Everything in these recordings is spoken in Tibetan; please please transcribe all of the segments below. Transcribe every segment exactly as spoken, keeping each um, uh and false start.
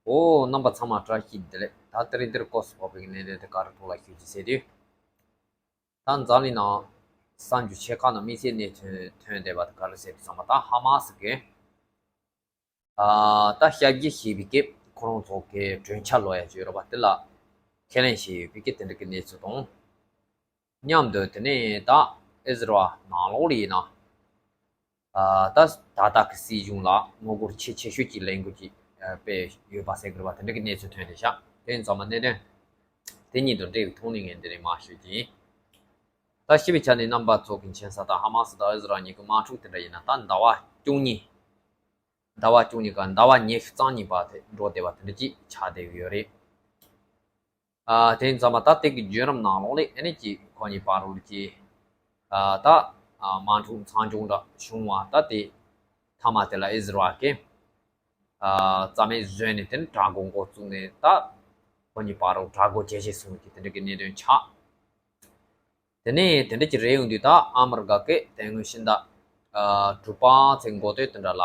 ཨོ། རྣམ་པ་ཚང་མ་བཀྲ་ཤིས་བདེ་ལེགས། ད་དེ་རིང་འདིར་སྐབས་སུ་བབས་པའི་གནད་དོན་དེ་ག་རེ་ཐོག་ལ་ཞུ་རྒྱུ་ཟེར་དུས། ད་འཛམ་གླིང་ནང་གསར་འགྱུར་ཆེ་ཁག་ནང་དམིགས་བསལ་གནས་ཚུལ་ཐོན་བསྡད་པ་དེ་ག་རེ་ཟེར་དུས་ཙམ་པ། ད་ཧ་མ་སི་གིས་ཨ་ད་ཞབས་ཕྱི་བྱས་པའི་གི་ཁོ་རང་ཚོ་གི་གྲོས་འཆར་ལབ་ཡ་ཅིག་ཡོད་རེད་པ། དེ་ལ་ཁས་ལེན་བྱས་ཡོད་པའི་གི་དེ་འདྲ་གི་གནས་ཚུལ་དང་། མཉམ་དུ་དེ་ནས་ད་ཨི་ཟི་རལ་ནང་ལོགས་ལ་ཡིན་ན། ཨ་ད་ད་ལྟ་གི་སྲིད་གཞུང་ལ་ངོ་རྒོལ་ཆེས་ཆེ་ཤོས་ཀྱི་ལས་འགུལ་ཅིག་ཨ་སྤེལ་ཡོད་པ་ཟེར་གི་རེད་པ། དེ་འདྲ་གི་གནས་ཚུལ་ཐོན་བསྡད་ཤག་དེ་ཡིན་ཙང་མ་གནད་དོན་དེ་གཉིས་དང་འབྲེལ་བའི་ཐོག་ནས་ངས་འདི་རིང་མར་ཞུ་རྒྱུ་ཡིན། ད་སྤྱི་པའི་ཆ་ནས་རྣམ་པ་ཚོ་གི་མཁྱེན་གསལ་ལྟར་ཧ་མ་སི་དང་ཨི་ཟི་རལ་གཉིས་ཀྱི་དམག་འཁྲུག་དེ་འདྲ་ཡིན་ན། ད་ཟླ་བ་བཅུ་གཉིས། ཟླ་བ་བཅུ་གཉིས་ཀ་ཟླ་བ་ཉི་ཤུ་རྩ་གཉིས་པ་དེ་འགྲོ་བསྡད་པ་དེ་འདྲ་ཅིག་ཆགས་བསྡད་ཡོད་རེད། ཨ་དེ་ཡིན་ཙང་མ་ད་དེ་གི་བརྒྱུད་རིམ་ནང་ལོགས་ལ་ཨ་ནི་ཅིག་ཁོ་གཉིས་བར་ལ་ཅིག་ཨ་ད་ཨ་དམག་འཁྲུག་མཚམས་འཇོག་འདྲ་བྱུང་བ། ད་དེ་མཐའ་མ་དེ་ལ་ཨི་ཟི་རལ་གྱིས་ཨ་རྩ་མེད་བཟོས་ནས། དེ་ནས་དྲག་རྒོལ་འགོ་བཙུགས་ནས། ད་ཁོ་གཉིས་བར་ལ་དྲག་རྒོལ་ཇེ་ཆེ་སོང་གི་དེ་འདྲ་གི་གནད་དོན་ཆགས། དེ་ནས་དེ་འདྲ་ཅིག་རེད་ཡོང་དུས། ད་ཨ་མི་རི་ཀ་གིས་དེ་སྔོན་ཕྱི་ཟླ་ཨ་དྲུག་པ་ཚེས་འགོ་སྟོད་དེ་འདྲ་ལ་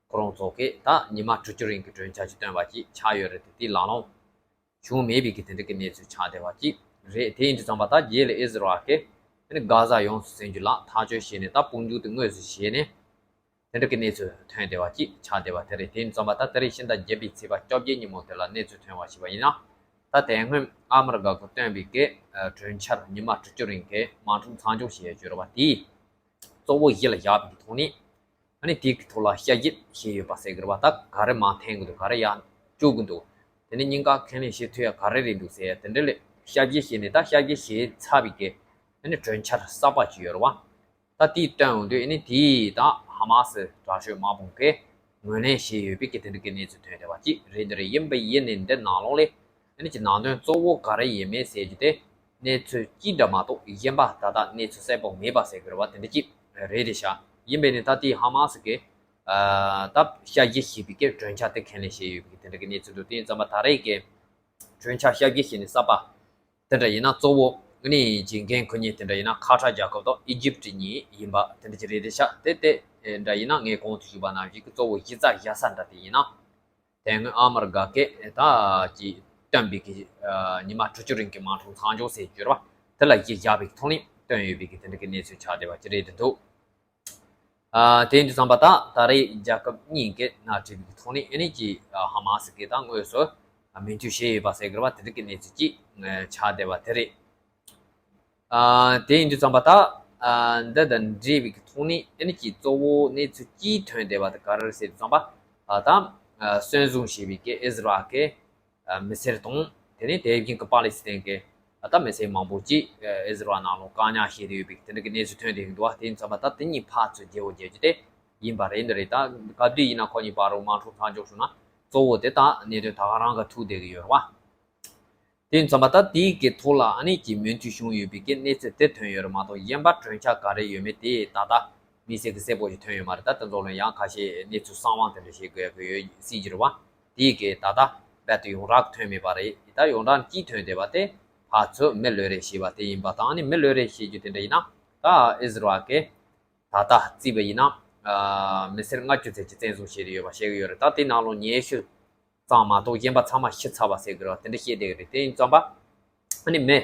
ཁོ་རང་ཚོ་གིས་ད་ཉི་མ་དྲུག་ཅུ་རིང་གི་གྲོས་འཆར་ཅིག་བཏོན་པ་ཅིག་ཆགས་ཡོད་རེད་དེ། དེ་ལག་ལེན་བྱུང་མེད་པའི་གི་དེ་འདྲ་གི་གནས་ཚུལ་ཆགས་བསྡད་པ་ཅིག་རེད། དེ་ཡིན་དུས་ཙམ་པ་ད་རྗེས་ལ་ཨི་ཟི་རལ་གྱིས་དེ་ནི་གྷ་ཟ་ཡོངས་སུ་ཟིན་རྒྱུ་ལ་ཐག་གཅོད་བྱས་ནས། ད་དཔུང་འཇུག་དེ་དངོས་སུ་བྱས་ནས། དེ་འདྲ་གི་གནས་ཚུལ་ཐོན་བསྡད་པ་ཅིག་ཆགས་བསྡད་པ་དེ་རེད། དེ་ཡིན་ཙམ་པ་ད་དེ་རིང་ཕྱི་ཟླ་བརྒྱད་པའི་ཚེས་པ་བཅོ་བརྒྱད་ཉིན་མོ་དེ་ལ་གནས་ཚུལ་ཐོན་པར་བྱས་པ་ཡིན་ན། ད་དེ་སྔོན་ཨ་མི་རི་ཀ་གིས་བཏོན་པའི་གི་ཨ་གྲོས་འཆར་ཉི་མ་དྲུག་ཅུ་རིང་གི་དམག་འཁྲུག་མཚམས་འཇོག་བྱེད་ཡ་ཅིག་ཡོད་རེད་པ། དེ་གཙོ་བོ་གཞི་ལ་བཞག་པའི་གི་ཐོག་ནས། ཨ་ནི་དེ་གི་ཐོག་ལ་ཞིབ་དཔྱད་བྱས་ཡོད་པ་ཟེར་གི་རེད་པ། ད་ག་རེ་མར་འཐེན་གི་འདུག་ག་རེ་ཡར་བཅུག་གི་འདུག་དེ་ནས་གཉིས་ཀ་ཁས་ལེན་བྱེད་ཐུབ་ཡ་ག་རེ་རེད་འདུག་ཟེར་ཡ་དེ་འདྲ་ལ་ཞིབ་དཔྱད་བྱས་ནས། ད་ཞིབ་དཔྱད་བྱས་ཚར་བའི་གི་ཨ་ནི་གྲོས་འཆར་གསར་པ་ཅིག་ཡོད་རེད་པ། ད་དེ་བཏོན་ཡོང་དུས་ཨ་ནི་དེ་ད་ཧ་མ་སི་དྲག་ཤོས་དམག་དཔུང་གིས་ངོས་ལེན་བྱས་ཡོད་པའི་གི་དེ་འདྲ་གི་གནས་ཚུལ་ཐོན་བསྡད་པ་ཅིག་རེད། འདི་རེད། ཡིན་པ་ཡིན་ནའི་འདི་ནང་ལོགས་ལ་ཨ་ནི་ཅིག་ནང་དོན་གཙོ་བོ་ག་རེ་ཡིན་མིན་ཟེར་རྒྱུ་དེ་གནས་ཚུལ་གཅིག་འདྲ་མ་གཏོགས་གཞན་པ་ད་ལྟ་གནས་ཚུལ་གསལ་པོ་མེད་པ་ཟེར་གི་རེད་པ། དེ་འདྲ་ཅིག་རེད་དེ་ཤག་ཡིན་པ་ཡིན་ནའི་ད་དེ་ཧ་མ་སི་གིས་ཨ་ད་ཞིབ་དཔྱད་བྱས་པའི་གི་གྲོས་འཆར་དེ་ཁས་ལེན་བྱས་ཡོད་པའི་གི་དེ་འདྲ་གི་གནས་ཚུལ་འདུག་དེ་ཡིན་ཙམ་པ་ད་རེས་ཀྱི་གྲོས་འཆར་ཞིབ་དཔྱད་བྱས་ནས་གསར་པ་དེ་འདྲ་ཡིན་ན། གཙོ་བོ་ཨ་ནི་ཅིག་འགན་འཁུར་མཁན་དེ་འདྲ་ཡིན་ན་ཁ་ཊར་རྒྱལ་ཁབ་དང་ཨི་ཇིབ་གཉིས་ཡིན་པ་དེ་འདྲ་ཅིག་རེད་དེ་ཤག་དེ་དེ་འདྲ་ཡིན་ན་ངས་གོང་དུ་ཞུས་པ་ནང་བཞིན་གྱི་གཙོ་བོ་གཞི་རྩ་བཞག་ས་འདྲ་དེ་ཡིན་ན། དེ་སྔོན་ཨ་མི་རི་ཀ་གིས་ད་ཅིག་བཏོན་པའི་གི་ཨ་ཉི་མ་དྲུག་ཅུ་རིང་གི་དམག་འཁྲུག་མཚམས་འཇོག་ཟེར་གྱི་ཡོད་རེད་པ། དེ་ལ་གཞི་བཞག་པའི་ཐོག་ནས་བཏོན་ཡོད་པའི་གི་དེ་འདྲ་གི་གནས་ཚུལ་ཆགས་བསྡད་པ་ཅིག་རེད་དེ་འདུག་ཨ་དེ་ཡིན་དུས་ཙམ་པ་ད་ད་རེས་རྒྱལ་ཁབ་གཉིས་ཀྱིས་མནའ་བྲིས་པའི་ཐོག་ནས་ཨ་ནི་ཅིག་ཨ་ཧ་མ་སི་གིས་ད་དངོས་སུ་ཨ་མོས་མཐུན་བྱས་ཡོད་པ་ཟེར་གི་རེད་པ། དེ་འདྲ་གི་གནས་ཚུལ་ཅིག་ཨ་ཆགས་བསྡད་པ་དེ་རེད། ཨ་དེ་ཡིན་དུས་ཙམ་པ་ད་ཨ་འདི་དང་འབྲེལ་བའི་གི་ཐོག་ནས་ཨ་ནི་ཅིག་གཙོ་བོ་གནས་ཚུལ་གཅིག་ཐོན་བསྡད་པ་དེ་ག་རེ་རེད་ཟེར་དུས་ཙམ་པ། ཨ་ད་ཨ་གསོན་བཟུང་བྱས་པའི་གི་ཨི་ཟི་རལ་གྱི་ཨ་མི་སེར་དང་། དེ་ནས་དེ་བཞིན་གྱི་པ་ལི་སི་ཐན་གྱི་ཨ་ད་མི་སེར་མང་པོ་ཅིག་ཨ་ཨི་ཟི་རལ་ནང་ལོགས་བཀག་ཉར་བྱས་ཏེ་ཡོད་པའི་དེ་འདྲ་གི་གནས་ཚུལ་ཐོན་བསྡད་ཀྱི་འདུག་པ། དེ་ཡིན་ཙམ་པ་ད་དེ་གཉིས་ཕར་ཚུར་བརྗེ་བོ་བརྒྱབ་རྒྱུ་དེ་ཡིན་པ་རེད། འདི་རེད། ད་སྐབས་དུས་ཡིན་ན་ཁོ་གཉིས་བར་ལ་དམག་འཁྲུག་མཚམས་འཇོག་བྱུང་ན་གཙོ་བོ་དེ་ད་གནད་དོན་ད་ག་རང་ག་ཐུག་བསྡད་ཀྱི་ཡོད་རེད་པ། དེ་ཡིན་ཙམ་པ་ད་དེའི་གི་ཐོག་ལ་ཨ་ནི་ཅིག་མོས་མཐུན་བྱུང་ཡོད་པའི་གི་གནས་ཚུལ་དེ་ཐོན་ཡོད་རེད་མ་གཏོགས། གཞན་པ་གྲོས་འཆར་ག་རེ་ཡོད་མེད་དེ་ད་ལྟ་དམིགས་བསལ་གྱི་གསལ་པོ་ཞིག་ཐོན་ཡོད་མ་རེད། ད་དེ་ཚོ་ལ་ཡང་ཁ་ཤས་གནས་ཚུལ་གསང་བ་དེ་འདྲ་བཤད་དགོས་ཡག་གི་ཡོད་སྲིད་ཀྱི་རེད་པ། དེའི་གི་ད་ལྟ་རྦད་དེ་ཡོངས་གྲགས་ཐོན་མེད་པ་རེད། ད་ཡོངས་གྲགས་གཅིག་ཐོན་བསྡད་པ་དེ་ཕར་ཚུར་མི་གློད་རེས་བྱས་པ་དེ་ཡིན་པ་དང་། ཨ་ནི་མི་གློད་རེས་བྱེད་རྒྱུ་དེ་འདྲ་ཡིན་ན། ད་ཨི་ཟི་རལ་གྱིས་ད་ལྟ་བརྩིས་པ་ཡིན་ན་ཨ་མི་སེར་ལྔ་བཅུ་ཙམ་ཅིག་བཙན་བཟུང་བྱས་ཏེ་ཡོད་པ་བཤད་ཀྱི་ཡོད་རེད། ད་དེ་ནང་ལོགས་ཉི་ཤུ་ཙམ་མ་གཏོགས་གཞན་པ་ཚང་མ་ཤི་ཚར་བ་ཟེར་གི་རེད་པ། དེ་འདྲ་བཤད་བསྡད་ཀྱི་རེད། དེ་ཡིན་ཙམ་པ་ཨ་ནི་མི་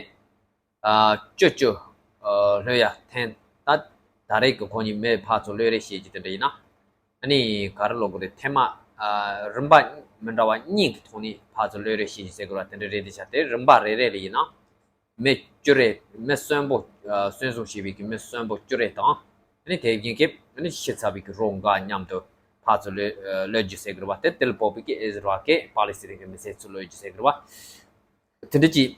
ཨ་བཅུ་བཅུ་ཨ་གློད་ཡ་འཐེན། ད་ད་རེས་ཀྱི་ཁོ་གཉིས་མི་ཕར་ཚུར་གློད་རེས་བྱེད་རྒྱུ་དེ་འདྲ་ཡིན་ན། ཨ་ནི་ག་རེ་ལབ་དགོས་རེད། ཐེངས་མ་ཨ་རིམ་པ་མི་འདྲ་བ་གཉིས་ཀྱི་ཐོག་ནས་ཕར་ཚུར་གློད་རེས་བྱེད་རྒྱུ་ཟེར་དགོས་རེད་པ། དེ་འདྲ་རེད་དེ་ཤག་དེ་རིམ་པ་རེ་རེ་ལ་ཡིན་ན། མི་བཅུ་རེ། མི་གསོན་པོ་ཨ་གསོན་བཟུང་བྱས་པའི་གི་མི་གསོན་པོ་བཅུ་རེ་དང་། ཨ་ནི་དེ་བཞིན་གྱི་ཨ་ནི་ཤི་ཚར་བའི་གི་རོ་འགའ་མཉམ་དུ་ཕར་ཚུར་གློད་ཨ་གློད་རྒྱུ་ཟེར་གི་རེད་པ། དེ་དེ་ལ་དཔག་པའི་གི་ཨི་ཟི་རལ་གྱིས་པ་ལི་སི་ཐན་གྱི་མི་སེར་ཚུར་གློད་རྒྱུ་ཟེར་གི་རེད་པ། དེ་འདྲ་ཅིག་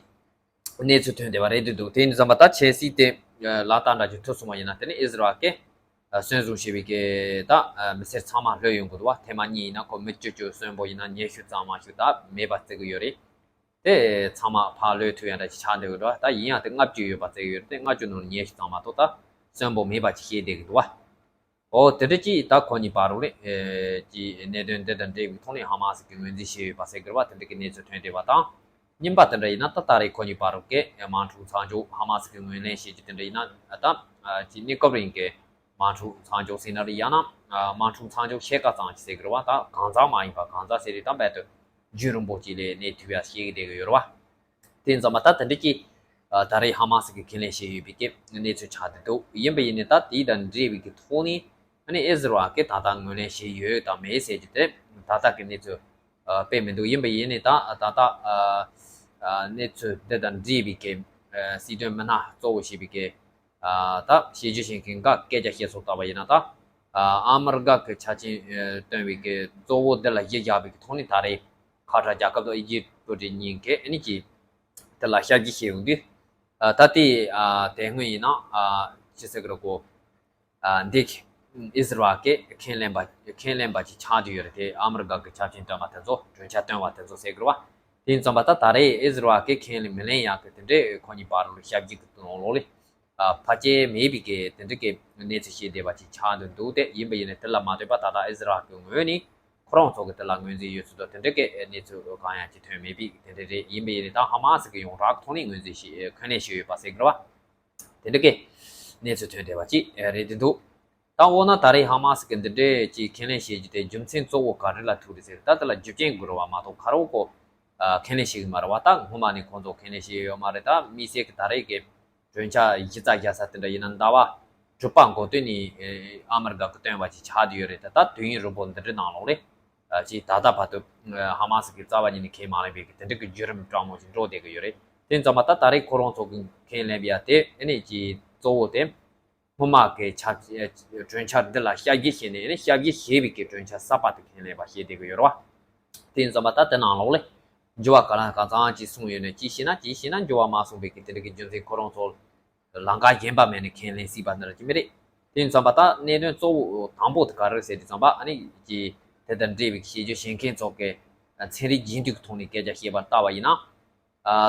གནས་ཚུལ་ཐོན་བསྡད་པ་རེད་འདུག་དེ་ཡིན་དུས་ཙམ་པ་ད་ཆབ་སྲིད་དེ་ཨ་ལག་བསྟར་འདྲ་ཅིག་ཐུབ་སོང་བ་ཡིན་ན། དེ་ནི་ཨི་ཟི་རལ་གྱིས་ཨ་གསོན་བཟུང་བྱས་པའི་གི་ད་ཨ་མི་སེར་ཚང་མ་གློད་ཡོང་གི་འདུག་པ། ཐེངས་མ་གཉིས་ཡིན་ན་ཁོ་མི་བཅུ་བཅུ། གསོན་པོ་ཡིན་ན་ཉི་ཤུ་ཙམ་མ་ཞིག་ད་མེད་པ་བརྩི་གི་ཡོད་རེད། དེ་ཚང་མ་ཕར་གློད་ཐུབ་ཡ་འདྲ་ཞིག་ཆགས་བསྡད་ཡོད་འགྲོ། ད་ཡིན་ཡང་དེ་ལྔ་བཅུ་ཡོད་པ་བརྩི་གི་ཡོད་རེད། དེ་ལྔ་བཅུ་ནང་ནས་ཉི་ཤུ་ཙམ་མ་གཏོགས་ད་གསོན་པོ་མེད་པ་ཅིག་བཤད་བསྡད་ཀྱི་འདུག་པ། འོ་དེ་འདྲ་ཅིག་ད་ཁོ་གཉིས་བར་ལ་ཨེ་ཀྱི་གནད་དོན་འདི་དང་འབྲེལ་བའི་ཐོག་ནས་ཧ་མ་སི་གིས་ངོས་འཛིན་བྱས་ཡོད་པ་ཟེར་གི་རེད་པ། དེ་འདྲ་གི་གནས་ཚུལ་ཐོན་བསྡད་པ་དང་། གཉིས་པ་དེ་འདྲ་ཡིན་ན། ད་ད་རེས་ཁོ་གཉིས་བར་ལ་གི་དམག་འཁྲུག་མཚམས་འཇོག་ཧ་མ་སི་གིས་ངོས་ལེན་བྱེད་རྒྱུ་དེ་འདྲ་ཡིན་ན། ད་ཨ་ཀྱི་གནས་སྐབས་རིང་གི་དམག་འཁྲུག་མཚམས་འཇོག་ཟེར་ན་རེད། ཡང་ན་ཨ་དམག་འཁྲུག་མཚམས་འཇོག་ཕྱེད་ཀ་ཙམ་ཅིག་ཟེར་གི་རེད་པ། ད་གང་ཙམ་མ་ཡིན་པ་གང་ཙམ་ཟེར་རེད། ད་རྦད་དེ་ རྒྱུན་རིང་པོ་ཅིག་ལ་གནས་ཐུབ་ཡ་བྱེད་ཀྱི་བསྡད་ཀྱི་ཡོད་རེད་བ། དེ་ཙམ་པ་ད་དེ་འདྲ་གི་ད་རེས་ཧ་མ་སི་གི་ཁས་ལེན་བྱས་ཡོད་པའི་གི་གནས་ཚུལ་ཆགས་བསྡད་འདུག་ཡིན་པ་ཡིན་ནའི་ད་དེ་དང་འབྲེལ་བའི་གི་ཐོག་ནས་ཨ་ནི་ཨི་ཟི་རལ་གྱིས་ད་ལྟ་ངོས་ལེན་བྱས་ཡོད་དང་མེད་ཟེར་རྒྱུ་དེ་ད་ལྟ་གི་གནས་ཚུལ་དཔེ་མི་འདུག་ཡིན་པ་ཡིན་ནའི་ད་ད་ལྟ་གནས་ཚུལ་འདི་དང་འབྲེལ་བའི་གི་སྲིད་དོན་མི་སྣ་གཙོ་བོ་བྱས་པའི་གི་ད་བྱས་རྗེས་བཞེས་མཁན་འགའ་སྐད་ཆ་བཤད་སོགས་ལྟ་བ་ཡིན་ན་ད་ཨ་མི་རི་ཀ་གི་ཆ་རྐྱེན་བཏོན་པའི་གི་གཙོ་བོ་འདི་ལ་གཞི་བཞག་པའི་གི་ཐོག་ནས་ད་རེས་ཁ་ཏར་རྒྱལ་ཁབ་དང་ཨི་ཇིབ་གཉིས་ཀས་ཨ་ནི་ཀྱི་དེ་ལ་ཞབས་ཕྱི་བྱས་ཡོང་དུས། ད་ལྟའི་དེ་སྔོན་ཡིན་ན་ཅི་ཟེར་གི་རེད་གོ། འདི་ཨི་ཟི་རལ་གྱིས་ཁས་ལེན་པ་ཁས་ལེན་པ་ཅིག་ཆགས་བསྡད་ཡོད་རེད་དེ། ཨ་མི་རི་ཀ་གི་ཆ་རྐྱེན་བཏོན་པ་དེ་ཚོ་གྲོས་འཆར་བཏོན་པ་དེ་ཚོ་ཟེར་གི་རེད་བ། དེ་ཡིན་ཙམ་པ་ད་ད་རེས་ཨི་ཟི་རལ་གྱིས་ཁས་ལེན་མི་ལེན་ཡག་གི་དེ་འདྲའི་ཁོ་གཉིས་བར་ལ་ཞབས་ཕྱི་གི་ནང་ལོགས་ལ་ཕལ་ཆེར་མེད་པའི་གི་དེ་འདྲ་གི་གནས་ཚུལ་བཤད་བསྡད་པ་ཅིག་ཆགས་འདུག་འདུག་སྟེ། ཡིན་པ་ཡིན་ནའི་དེ་ལ་མ་ལྟོས་པ་ད་ལྟ་ཨི་ཟི་རལ་གྱི་ངོས་ནས་ཁོ་རང་ཚོ་གི་དེ་ལ་ངོས་འཛིན་ཡོད་ཚུལ་དང་དེ་འདྲ་གི་གནས་ཚུལ་གང་ཡང་ཅིག་ཐོན་མེད་པའི་དེ་འདྲ་རེད། ཡིན་པ་ཡིན་ནའི་ད་ཧ་མ་སི་གི་ཡོངས་གྲགས་ཐོག་ནས་ངོས་འཛིན་བྱས་ཁས་ལེན་བྱས་ཡོད་པ་ཟེར་གི་རེད་བ། དེ་འདྲ་གི་གནས་ཚུལ་ཐོན་བསྡད་པ་ཅིག་རེད་འདུག་ད་འོ་ན་ད་རེས་ཧ་མ་སི་གི་འདི་འདྲའི་ཅིག་ཁས་ལེན་བྱེད་རྒྱུ་དེ་རྒྱུ་མཚན་གཙོ་བོ་ག་རེ་ལ་ཐུག་རེད་ཟེར། ད་དེ་ལ་རྒྱུ་རྐྱེན་དགོས་རེད་བ། མ་གཏོགས་ཁ་རོག་གོ་ཁས་ལེན་བྱེད་གི་མ་རེད་བ། ད་སྔོན་མ་ནས་ཁོང་ཚོ་ཁས་ལེན་བྱེད་ཡོད་མ་རེད། ད་དམིགས་བསལ་གི་ད་རེས་གི་གྲོས་འཆར་གཞི་རྩ་བཞག་ས་དེ་འདྲ་ཡིན་ན་ཟླ་བ་དྲུག་པ་འགོ་སྟོད་ནས་ཨ་མི་རི་ཀ་གི་བཏོན་པ་ཅིག་ཆགས་བསྡད་ཡོད་རེད། ད་ད་དུས་ཡུན་རིང་པོ་འདི་འདྲའི་ནང་ལོགས་ལ་ཅིག་ད་ལྟ་བར་དུ་ཧ་མ་སི་གི་རྩ་བ་ཉིད་ནས་ཁས་མ་ལེན་པའི་གི་དེ་འདྲ་གི་བརྒྱུད་རིམ་སྤྲང་མོ་ཞིག་འགྲོ་བསྡད་གི་ཡོད་རེད། དེ་ཙམ་པ་ད་ད་རེས་ཁོ་རང་ཚོ་གི་ཁས་ལེན་པ་དེ་ཨ་ནི་ཅིག་གཙོ་བོ་དེ་སྔོན་མ་གི་ཆ་གྲོས་འཆར་འདི་ལ་ཞབས་ཕྱི་བྱས་ནས་ཨ་ནི་ཞབས་ཕྱི་བྱས་པའི་གི་གྲོས་འཆར་གསར་པ་དེ་ཁས་ལེན་པ་བྱས་བསྡད་གི་ཡོད་རེད་བ། དེ་ཙམ་པ་ད་དེ་ནང་ལོགས་ལ་འགྱུར་བ་གང་ལ་གང་ཙམ་ཅིག་སོང་ཡོད་ན་ཅིག་བྱས་ན་ཅིག་བྱས་ན་འགྱུར་བ་མ་སོང་བའི་གི་དེ་འདྲ་གི་རྒྱུ་མཚན་ཁོ་རང་ཚོ་ལམ་ཁ་གཞན་པ་མེད་ནས་ཁས་ལེན་སྲིད་པ་འདི་ར་ཅི་མི་རེད། དེ་ཙམ་པ་ད་གནད་དོན་གཙོ་བོ་དང་པོ་དེ་ག་རེ་ཟེར་དུས་ཙམ་པ་ཨ་ནི་ཀྱི་དེ་དང་འབྲེལ་བའི་བྱས་རྗེས་བཞེས་མཁན་ཚོ་གི་ཚན་རིག་རྒྱུན་མཐུད་ཀྱི་ཐོག་ནས་སྐད་ཆ་བཤད་པར་ལྟ་བ་ཡིན་ན།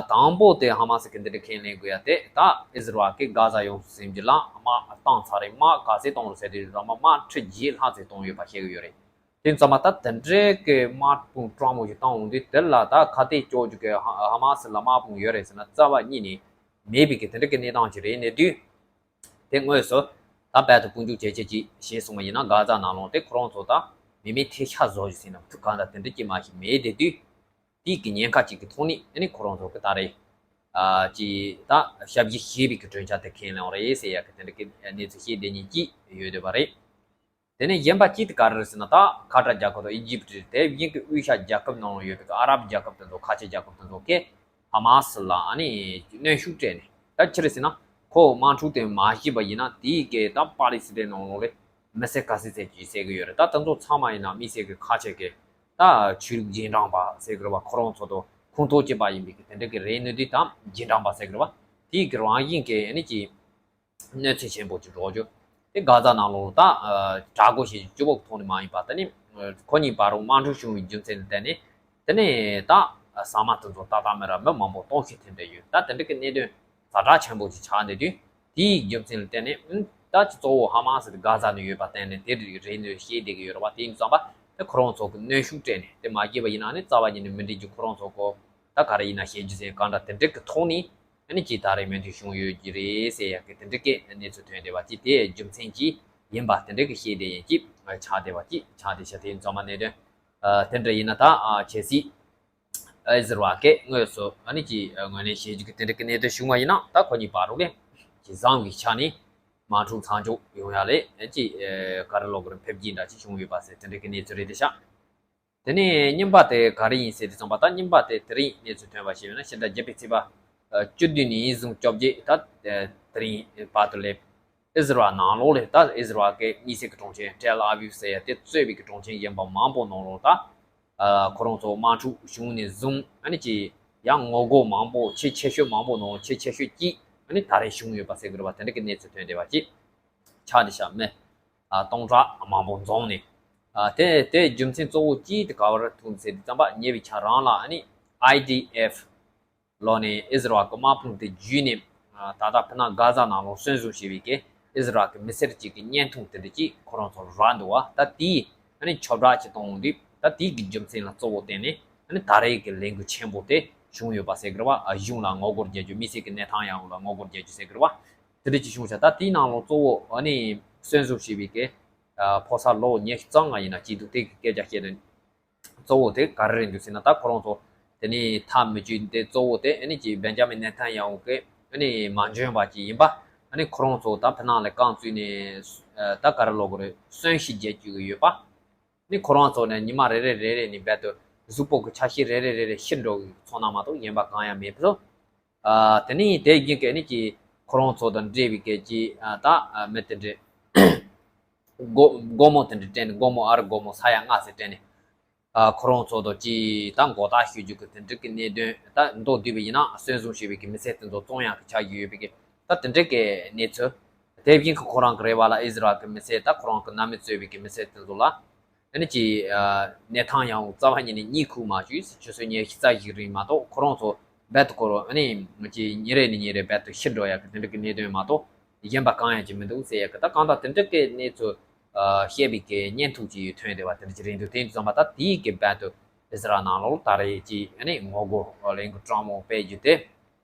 དང་པོ་དེ་ཧ་མ་སི་གི་འདི་འདྲ་ཁས་ལེན་དགོས་ཡ་དེ་ད་ཨི་ཟི་རལ་གྱིས་གྷ་ཟ་ཡོངས་སུ་ཟིན་རྒྱུ་ལ་དམག་བཏང་ཚར་རེད། དམག་ག་ཚད་གཏོང་རུ་ཟེར་དུས་ཙམ་པ་དམག་ཁྲི་བརྒྱད་ལྷག་ཙམ་གཏོང་ཡོད་པ་བཤད་གི་ཡོད་རེད། དེ་ཙམ་པ་ད་དེ་འདྲའི་གི་དམག་དཔུང་སྤྲང་མོ་ཞིག་བཏང་འོང་དུས་དེ་ལ་ད་ཁ་གཏད་གཅོག་རྒྱུ་གི་ཧ་མ་སི་ལ་དམག་དཔུང་ཡོད་རེད་ཟེར་ན་རྩ་བ་ཉིད་ནས་མེད་པའི་གི་དེ་འདྲ་གི་གནས་སྟངས་ཅིག་རེད། གནས་དུས་དེ་དངོས་སུ་ད་རྦད་དེ་དཔུང་འཇུག་བྱེད་ཆེད་ཅིག་བྱས་སོང་བ་ཡིན་ན་གྷ་ཟ་ནང་ལོགས་དེ་ཁོ་རང་ཚོ་ད་མི་མེད་ཐལ་ཤ་བཟོ་རྒྱུ་ཟེར་ན་ཐུག་གང་ད་དེ་འདྲ་ཅིག་མ་ཞིག་མེད་བསྡད་དུས། དེའི་གི་ཉེན་ཁ་ཅིག་གི་ཐོག་ནས་ཨ་ནི་ཁོ་རང་ཚོ་གི་ད་རེས་ཨ་ཅིག་ད་ཞབས་ཕྱི་བྱས་པའི་གི་གྲོས་འཆར་དེ་ཁས་ལེན་རེད་ཟེར་ཡ་གི་དེ་འདྲ་གི་གནས་ཚུལ་བཤད་བསྡད་མཁན་ཅིག་ཡོད་བསྡད་པ་རེད། དེ་ནས་གཞན་པ་གཅིག་དེ་ག་རེ་རེད་ཟེར་ན་ད་ཁ་ཏར་རྒྱལ་ཁབ་དང་ཨི་ཇིབ་དེ་བཞིན་གི་དབུས་ཤར་རྒྱལ་ཁབ་ནང་ལ་ཡོད་པའི་གི་ཨ་རབ་རྒྱལ་ཁབ་དེ་ཚོ་ཁ་ཆེ་རྒྱལ་ཁབ་དེ་ཚོ་གིས་ཧ་མ་སི་ལ་ཨ་ནི་གནོན་ཤུགས་སྤྲད་ནས་ད་ཅི་རེད་ཟེར་ན་ཁོ་དམག་འཁྲུག་དེ་མ་བྱས་པ་ཡིན་ན་དེའི་གི་ད་པ་ལི་སི་ཐན་ནང་ལོགས་ལ་མི་སེར་ག་ཚོད་ཙམ་ཅིག་བསད་གི་ཡོད་རེད། ད་དེ་ཚོ་ཚང་མ་ཡིན་ན་དམིགས་བསལ་གི་ཁ་ཆེ་གི་ད་ཆོས་ལུགས་རྗེས་འབྲང་པ་ཟེར་གི་རེད་བ། ཁོ་རང་ཚོ་དང་ཁོངས་གཏོགས་བྱས་པ་ཡིན་པའི་གི་དེ་འདྲ་གི་རེད། གནོན་དུས་ད་རྗེས་འབྲང་པ་ཟེར་གི་རེད་བ། དེའི་གི་རང་བཞིན་གི་ཨ་ནི་ཅིག་གནོད་འཚེ་ཆེན་པོ་ཅིག་འགྲོ་རྒྱུ། དེ་གྷ་ཟ་ནང་ལོགས་ད་དྲག་རྒོལ་བྱེད་རྒྱུ་སྤྱི་བོ་གི་ཐོག་ནས་མ་ཡིན་པ་དེ་ནི་ཁོ་གཉིས་བར་དུ་དམག་འཁྲུག་བྱུང་བའི་རྒྱུ་མཚན་ལ་བརྟེན་ནས་དེ་ནས་ད་ཟ་མ་དེ་ཚོ་ཏག་ཏག་མེད་ར་མི་མང་པོ་གཏོང་ཤེས་ཐེབས་བསྡད་ཡོད། ད་དེ་འདྲ་གི་གནད་དོན་ཛ་དྲག་ཆེན་པོ་ཅིག་ཆགས་བསྡད་དུས། དེའི་རྒྱུ་མཚན་ལ་བརྟེན་ནས་ཨུམ། ད་ཅི་གཙོ་བོ་ཧ་མ་སི་དེ་གྷ་ཟ་ནས་ཡོད་པ་བརྟེན་ནས་དེ་རིགས་རེད་འདོད་བཤད་བསྡད་ཀྱི་ཡོད་རེད་བ། དེ་ཡིན་ཙམ་པ་དེ་ཁོ་རང་ཚོ་གི་གནོན་ཤུགས་སྤྲད་ནས་དེ་མ་བྱས་པ་ཡིན་ན་ནི་རྩ་བ་ཉིད་ནས་མི་འགྲིག་རྒྱུ། ཁོ་རང་ཚོ་གོ་ད་ག་རེ་ཡིན་ན་བཤད་རྒྱུ་ཟེར་གང་འདྲ་དེ་འདྲ་གི་ཐོག་ནས་ཨ་ནི་ཅིག་ད་རེས་མོས་མཐུན་བྱུང་ཡོད་ཀྱི་རེད་ཟེར་ཡག་གི་དེ་འདྲ་གི་གནས་ཚུལ་ཐོན་བསྡད་པ་ཅིག་དེ་རྒྱུ་མཚན་ཅིག་ཡིན་པ་དེ་འདྲ་གི་བཤད་བསྡད་ཡིན་ཅིག་ཆགས་བསྡད་པ་ཅིག་ཆགས་བསྡད་ཤག་དེ་ཡིན་ཙམ་པ་གནད་དོན་དེ་འདྲ་ཡིན་ན་ད་ཨ་གལ་སྲིད། ཨི་ཟི་རལ་གྱིས་དངོས་སུ་ཨ་ནི་ཀྱི་ངོས་ལེན་བྱེད་རྒྱུ་གི་དེ་འདྲ་གི་གནད་དོན་བྱུང་བ་ཡིན་ན་ད་ཁོ་གཉིས་བར་དུ་ལས་ཀྱི་བཟང་བའི་ཆ་ནས་དམག་འཁྲུག་མཚམས་འཇོག་ཡོང་ཡ་ལས་ཀྱི་ག་རེ་ལོག་གི་རིང་ཕེབས་ཀྱི་འདྲ་ཅིག་བྱུང་ཡོད་པ་ཟེར་དེ་འདྲ་གི་གནས་ཚུལ་རེད་དེ་ཤག་དེ་ནས་གཉིས་པ་དེ་ག་རེ་ཡིན་ཟེར་དུས་ཙམ་པ་ད་གཉིས་པ་དེ་དེ་རིང་གནས་ཚུལ་ཐོན་པ་ཞིག་ཡོད་ན་ཕྱི་ཟླ་བརྒྱད་པའི་ཚེས་པ་བཅུ་བདུན་ནས་བཟུང་བཅོ་བརྒྱད་ད་དེ་རིང་བར་དུ་ལས། ཨི་ཟི་རལ་ནང་ལོགས་ལ་ད་ཨི་ཟི་རལ་གྱི་དམིགས་བསལ་གྱི་གྲོང་ཁྱེར་ཏེལ་ཨ་བིབ་ཟེར་ཡ་དེ་གཙོས་པའི་གི་གྲོང་ཁྱེར་གཞན་པ་མང་པོ་ནང་ལོགས་ད་ཁོ་རང་ཚོ་དམག་འཁྲུག་བྱུང་ནས་བཟུང་ཨ་ནི་ཀྱི་ཡང་ངོ་རྒོལ་མང་པོ་ཆེས་ཆེ་ཤོས་མང་པོ་ནང་ཆེས་ཆེ་ཤོས་ཀྱིས་ཨ་ནི་ད་རེས་བྱུང་ཡོད་པ་ཟེར་གི་རེད་བ། དེ་འདྲ་གི་གནས་ཚུལ་ཐོན་བསྡད་པ་ཅིག་ཆགས་བསྡད་ཤག་མི་སྟོང་ཕྲག་མང་པོ་འཛོམས་ནས་དེ་དེ་རྒྱུ་མཚན་གཙོ་བོ་གཅིག་དེ་ག་བར་ཐུག་ཟེར་དུས་ཙམ་པ་ཉེ་བའི་ཆར་རང་ལ་ཨ་ནི་ཨའི་ཌི་ཨེཕ། ལོག་ནས་ཨི་ཟི་རལ་གྱི་དམག་དཔུང་དེ་བརྒྱུད་ནས་ད་ལྟ་ཕི་ནང་གྷ་ཟ་ནང་ལོགས་གསོན་བཟུང་བྱས་པའི་གི་ཨི་ཟི་རལ་གྱི་མི་སེར་གཅིག་གི་བརྙན་ཐུང་དེ་འདྲ་ཅིག་ཁོ་རང་ཚོར་རག་འདུག་བ། ད་དེས་ཨ་ནི་ཁྱབ་བསྒྲགས་ཅིག་གཏོང་འོང་དུས་ད་དེའི་གི་རྒྱུ་མཚན་ལ་གཙོ་བོ་བརྟེན་ནས་ཨ་ནི་ད་རེས་ཀྱི་ལས་འགུལ་ཆེན་པོ་དེ་བྱུང་ཡོད་པ་ཟེར་གི་རེད་བ། གཞུང་ལ་ངོ་རྒོལ་རྒྱག་རྒྱུ་དམིགས་བསལ་གྱི་གནས་ཐང་ཡང་ལ་ངོ་རྒོལ་རྒྱག་རྒྱུ་ཟེར་གི་རེད་བ། དེ་འདྲ་ཅིག་བྱུང་ཤག་ད་དེའི་ནང་ལོགས་གཙོ་བོ་ཨ་ནི་གསོན་བཟུང་བྱས་པའི་གི་ཕོ་གསར་ལོ་ཉི་ཤུ་རྩ་ལྔ་ཡིན་ན་སྐྱིད་སྡུག་དེ་གི་སྐད་ཆ་བཤད་ནས། གཙོ་བོ་དེ་ག་རེ་རེད་འདུག་ཟེར་ན། ད་ཁོ་རང་ཚོ་དེ་ནས་མཐའ་མི་འཇུག་དེ་གཙོ་བོ་དེ་ཨ་ནི་ཅིག་བེན་ཇ་མིན་ནེ་ཐན་ཡ་ཧུ་གི་ཨ་ནི་མ་འཇོན་པ་ཅིག་ཡིན་པ། ཨ་ནི་ཁོ་རང་ཚོ་ད་ཕི་ནང་ལ་རྐང་བཙུགས་ནས་ད་ག་རེ་ལབ་དགོས་རེད། གསོན་བཤིག་བྱེད་རྒྱུ་ཡོད་པ། ནི་ཁོ་རང་ཚོ་ནི་ཉི་མ་རེ་རེ་རེ་རེ་ནས་རྦད་དེ་གཟུགས་པོ་གི་ཆ་ཤས་རེ་རེ་རེ་རེ་ཤི་འགྲོ་གི་ཚོར་སྣང་མ་གཏོགས་གཞན་པ་གང་ཡང་མེད་པ་སོ། ཨ་དེ་ནས་དེ་རྒྱུན་གྱི་ནི་ཀྱི་ཁོ་རང་ཚོ་དང་འབྲེལ་བའི་སྐད་ཀྱི་ཨ་ད་ཨ་མི་དེ་འདྲས་སྒོ་སྒོར་མོ་དེ་འདྲས་སྤྲད་ནས། སྒོར་མོ་ཨ་རི་སྒོར་མོ་ས་ཡ་ལྔ་ཙམ་སྤྲད་ནས། ཨ་ཁོ་རང་ཚོ་དང་ཀྱི་ད་མགོ་བཏགས་ཞུ་རྒྱུ་གི་དེ་འདྲས་ཀྱི་གནད་དོན། ད་མདོར་བསྡུས་པ་ཡིན་ན་གསོན་བཟུང་བྱས་པའི་གི་མི་སེར་དེ་ཚོ་བཙོང་ཡག་གི་ཆ་ཡོད་པའི་གི་ད་དེ་འདྲས་ཀྱི་གནས་ཚུལ། དེ་བཞིན་གྱི་ཁོ་རང་གི་རེ་བ་ལ་ཨིས་ར་ཨེལ་གྱི་མི་སེར། ད་ཁོ་རང་གི་ནང་མི་གཙོས་པའི་གི་མི་སེར་དེ་ཚོ་ལ་ཨ་ནི་ཀྱི་ཨ་ནེ་ཐན་ཡ་ཧུ་རྩ་བ་ཉིད་ནས་གཉིད་ཁུག་མ་བཅུག་ཆུ་ཚོད་ཉི་ཤུ་རྩ་བཞི་རིང་མ་གཏོགས། ཁོ་རང་ཚོ་རྦད་དེ་ཁོ་རང་ཨ་ནི་ཀྱི་ཉིན་རེ་ནས་ཉིན་རེ་རྦད་དེ་ཤི་འགྲོ་ཡག་གི་དེ་འདྲ་གི་གནད་དོན་མ་གཏོགས་གཞན་པ་གང་ཡང་ཅིག་མི་འདུག་ཟེར་ཡག་གི། ད་གང་ལྟར་དེ་འདྲ་གི་གནས་ཚུལ་ཨ་བཤད་པའི་གི་བརྙན་ཐུང་ཅིག་ཐོན་བསྡད་པ་དེ་འདྲ་ཅིག་རེད་འདུག་དེ་ཡིན་དུས་ཙམ་པ་ད་དེའི་གི་རྦད་དེ་ཨིས་ར་ཨེལ་ནང་ལོགས་ད་རེས་ཀྱི་ཨ་ནི་ངོ་རྒོལ་ལས་འགུལ་དྲག་མོ་སྤེལ་རྒྱུ་དེ་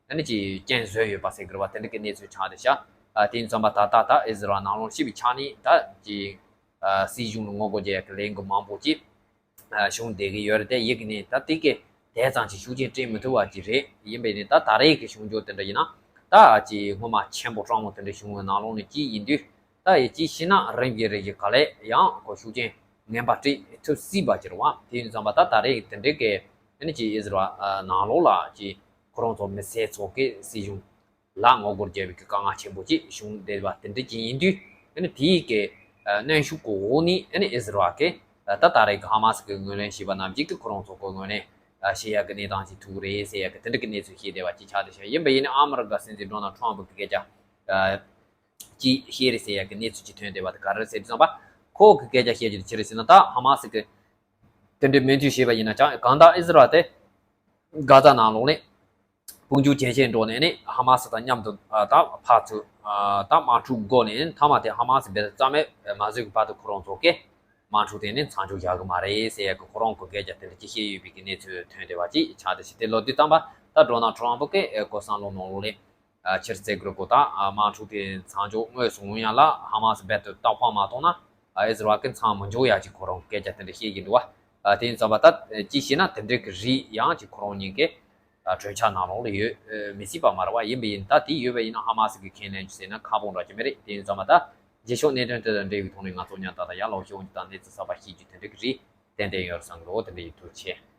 ཨ་ནི་ཀྱི་རྐྱེན་བཟོས་ཡོད་པ་ཟེར་དགོས་པ་དེ་འདྲ་གི་གནས་ཚུལ་ཆགས་བསྡད་ཤག་ཨ་དེ་ཡིན་ཙམ་པ་ད་ལྟ་ད་ཨིས་ར་ཨེལ་ནང་ལོགས་སྤྱི་པའི་ཆ་ནས་ད་ཀྱི་ཨ་སྲིད་གཞུང་ལ་ངོ་རྒོལ་བྱེད་ཡག་གི་ལས་འགུལ་མང་པོ་ཅིག་ཨ་བྱུང་བསྡད་ཀྱི་ཡོད་རེད། དེ་ཡིན་ནའི་ད་དེ་གི་དེ་ཙམ་ཅིག་ཤུགས་རྐྱེན་སྤྲད་མི་ཐུབ་པ་ཅིག་རེད། ཡིན་པས་ནི་ད་ད་རེས་ཀྱི་བྱུང་རྒྱུ་དེ་འདྲ་ཡིན་ན། ད་ཀྱི་སྔོན་མ་ཆེན་པོ་དྲག་མོ་དེ་འདྲ་བྱུང་བའི་ནང་ལོགས་ནས་ཅིག་ཡིན་དུས། ད་ཡི་ཅིག་ཤི་ན་རིམ་གྱིས་རིམ་གྱིས་ག་ལེ་ཡང་ཁོ་ཤུགས་རྐྱེན་ངན་པ་སྤྲད་ཐུབ་སྲིད་པ་ཅིག་རེད་བ། དེ་ཡིན་ཙམ་པ་ད་ད་རེས་དེ་འདྲའི་གི་ཨ་ནི་ཀྱི་ཨིས་ར་ཨེལ་ནང་ལོགས་ལ་ཀྱི་ཁོ་རང་ཚོ་མི་སེར་ཚོ་གི་སྲིད་གཞུང་ལ་ངོ་རྒོལ་བརྒྱབ་པའི་གི་དཀའ་ངལ་ཆེན་པོ་ཅིག་བྱུང་བསྡད་པ་དེ་འདྲ་ཅིག་ཡིན་དུས། ཨ་ནི་དེའི་གི་ཨ་གནོན་ཤུགས་ཀྱི་འོག་ནས་ཨ་ནི་ཨིས་ར་ཨེལ་གི་ད་ད་རེས་གི་ཧ་མ་སི་གི་ངོས་ལེན་བྱས་པ་ནམ་རྒྱུན་གི་ཁོ་རང་ཚོ་གི་ངོས་ལེན་བྱེད་ཡག་གི་གནས་སྟངས་ཅིག་ཐུག་རེད་ཟེར་ཡག་གི་དེ་འདྲ་གི་གནས་ཚུལ་བཤད་བསྡད་པ་ཅིག་ཆགས་བསྡད་ཤག་ཡིན་པ་ཡིན་ན་ཨ་མི་རི་ཀ་སྲིད་འཛིན་ཌོ་ནལ་ཊམ་ཕི་གི་སྐད་ཆ་ཨ་ཅིག་བཤད་རེད་ཟེར་ཡག་གི་གནས་ཚུལ་ཅིག་ཐོན་བསྡད་པ་དེ་ག་རེ་ཟེར་དུས་ཙམ་པ། ཁོ་གི་སྐད་ཆ་བཤད་རྒྱུ་དེ་ཅི་རེད་ཟེར་ན། ད་ཧ་མ་སི་གི་དེ་འདྲའི་མོས་མཐུན་བྱས་པ་ཡིན་ན་ཀྱང་། གང་ལྟར་ཨིས་ར་ཨེལ་དེ་གྷ་ཛ་ནང་ལོགས་ནས་དཔུང་འཇུག་ཇེ་ཆེར་འགྲོ་ནས་ནི་ཧ་མ་སི་དང་མཉམ་དུ་ཨ་ད་ཕར་ཚུར་ཨ་ད་དམག་འཁྲུག་བསྒོར་ནས། མཐའ་མ་དེ་ཧ་མ་སི་རྦད་དེ་རྩ་མེད་མ་བཟོས་ཀྱི་བར་དུ་ཁོ་རང་ཚོ་གིས་དམག་འཁྲུག་དེ་ནི་མཚམས་འཇོག་བྱ་གི་མ་རེད་ཟེར་ཡག་གི་ཁོ་རང་གི་སྐད་ཆ་དེ་འདྲ་ཅིག་བཤད་ཡོད་པའི་གི་གནས་ཚུལ་ཐོན་བསྡད་པ་ཅིག་ཆགས་བསྡད་ཤག་དེ་ལོ་དུས་ཙམ་པ་ད་ཌོ་ནལ་ཊམ་ཕི་གིས་ཨེ་གོ་སང་ལོ་ནང་ལོགས་ནས་ཨ་ཕྱིར་བཙལ་དགོས་རེད་གོ། ད་ཨ་དམག་འཁྲུག་དེ་མཚམས་འཇོག་དངོས་སུ་འོང་ཡག་ལ་ཧ་མ་སི་རྦད་དེ་ཏོག་པ་མ་གཏོང་ན་ཨ་ཨིས་ར་ཨེལ་གིས་མཚམས་མི་འཇོག་ཡག་ཅིག་ཁོ་རང་སྐད་ཆ་དེ་འདྲ་བཤད་ཀྱི་འདུག་བ། ཨ་དེ་ཡིན་ཙམ་པ་ད་ཅིག་བྱས་ན་དེ་འདྲའི་གི་རིགས་ཡང་ཅིག་ཁོ་རང་གཉིས་ཀའི་ཨ་གྲོས་འཆར་ནང་ལོགས་ལ་ཡོད་ཨ་མི་སྲིད་པ་མ་རེད་བ། ཡིན་པ་ཡིན་ད་དེ་ཡོད་པ་ཡིན་ན་ཧ་མ་སི་གིས་ཁས་ལེན་རྒྱུ་ཟེར་ན་ཁག་པོ་འདྲ་ཅིག་མ་རེད། དེ་ཡིན་ཙམ་པ་ད་རྗེས་ཕྱོགས་གནད་དོན་དེ་དང་འབྲེལ་བའི་ཐོག་ནས་ང་ཚོ་ཉམ་ཐག་དང་ཡར་ལངས་ཤོག་ཅིག་དང་གནས་ཚུལ་གསར་པ་ཤེས་རྒྱུ་དེ་འདྲའི་གི་རིགས་ཏན་ཏན་ཡོད་རེད་བསམ་གི་འདུག་དེ་འདྲ་ཡིན། ཐུགས་རྗེ་ཆེ།